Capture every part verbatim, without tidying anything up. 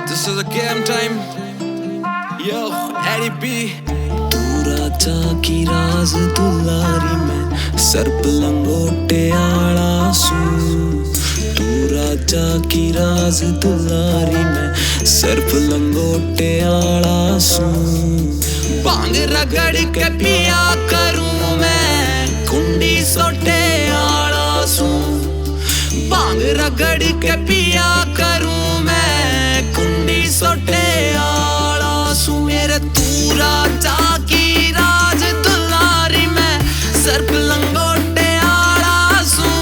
This is a game time. Yo, Eddie B. तू राजा की राज दुलारी, मैं सर्प लंगोटे आला सूं। तू राजा की राज दुलारी, मैं सर्प लंगोटे आला सूं। भांग रगड़ के पिया करूं मैं, कुंडी सोटे आला सूं। भांग रगड़ के पिया करूं मैं, कुंडी सोटे आला सूं। मेरे तू राजा की राज दुलारी, मैं सर्प लंगोटे आला सूं।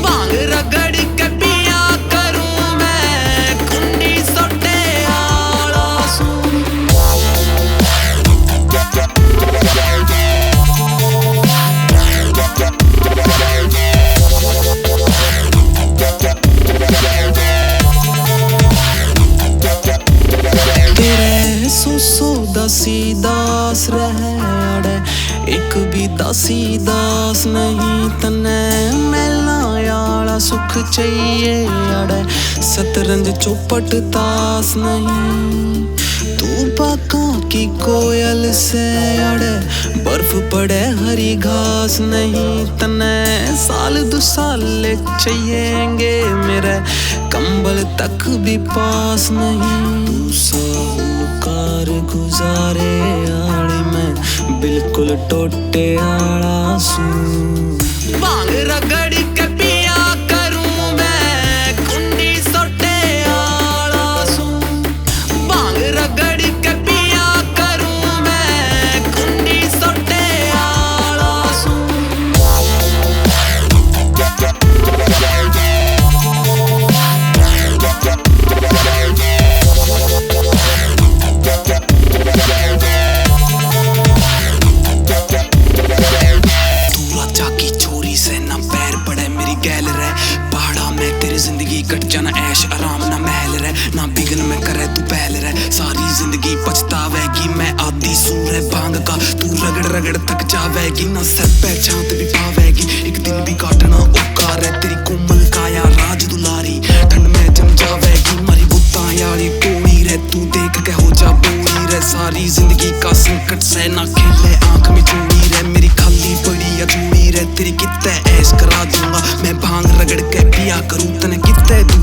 भांग रगड़ के पिया करूं मैं, कुंडी सोटे आला सूं। तेरे सौ सौ दासी दास रह आड़े, एक भी दासी दास नहीं। तन्ने महलां आला सुख चाहिए आड़े, शतरंज चौपट तास नहीं। तू बागां की कोयल से आड़े, बर्फ पड़े हरी घास नहीं। तन्ने साल दो साल चाहिएंगे मेरे, कंबल तक भी पास नहीं। तू साहूकार गुजारे आली, मैं बिल्कुल टोटे आला सूं। भांग रगड़ के पिया करूं मैं, कुंडी सोटे आला सूं। भांग रगड़ के पिया करूं मैं, कुंडी सोटे आला सूं। तू राजा की छोरी से ना पैर पड़े मेरी गैल रे। पहाड़ा में तेरी जिंदगी कट जाना, ऐश आराम ना महल रे। ना बिगन में करे तू पहल रे, सारी जिंदगी पछतावेगी। मैं आदि सूं रे भांग का, तू रगड़ रगड़ थक जावेगी। ना सर पे छांत भी पावेगी, एक दिन भी काटना औखा रे। तेरी कोमल काया राज दुलारी, ठंड में जम जावेगी। मारी बुतां यारी टोली रे, तू देख के हो जा बोली रे। सारी जिंदगी का संकट से ना खेले आंख में चोली रे। मेरी खाली पड़ी या झोली रे, तेरी कित्ते ऐश करा दूंगा। मैं भांग रगड़ के पिया करूं, तने कित्ते दूं